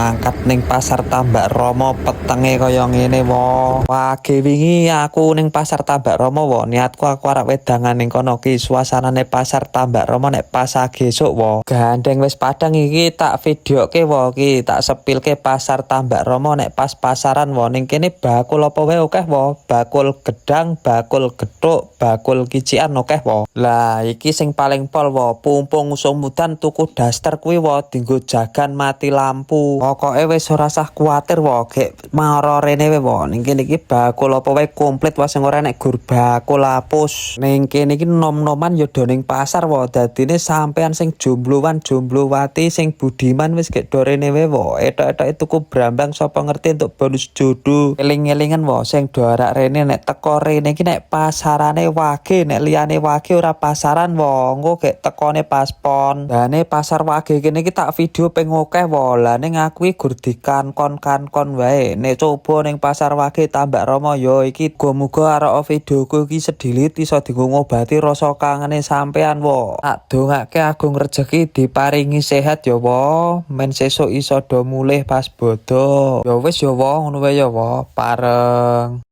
Mangkat ning Pasar Tambak Romo petenge kaya ngene wo. Wage wingi aku ning Pasar Tambak Romo wo, niatku aku arep wedangan ning kono ki suasanane Pasar Tambak Romo nek pas esuk wo. Gandeng wis padang iki tak videoke wo, ki tak spillke Pasar Tambak Romo nek pas pasaran wo. Ning kene bakul apa wae akeh wo, bakul gedang, bakul gethuk, bakul kicikan akeh wo. Lah iki sing paling pol wo, pumpung usum udan tuku daster kuwi wo, dinggo jagan mati lampu. Pokoke wis ora usah kuwatir wo, gek mara rene wae wo. Ning kene iki bakul apa wae komplit wo, sing ora nek gur bakul apus. Ning kene iki nom-noman ya do ning pasar wo, dadine sampean sing jombloan jomblowati sing budiman wis gek do rene wae wo. Etok-etoke tuku brambang, sapa ngerti entuk bonus jodoh. Eling-elingan wo sing do arak rene, nek teko rene iki nek pasarane wage, nek liyane wage ora pasaran wo, engko gek tekone pas pon. Dane Pasar Wage kene iki tak video ping akeh wo. Lah ning aku iki gur dikankon-kankon wae. Nek coba ning Pasar Wage Tambak Romo yo iki, muga-muga arek videoku iki sedilit iso dienggo ngobati rasa kangene sampean wo. Tak dongake agung rejeki, diparingi sehat ya wo, men sesuk iso do mulih pas bodo. Ya wis ya wo, ngono wae ya wo, pareng.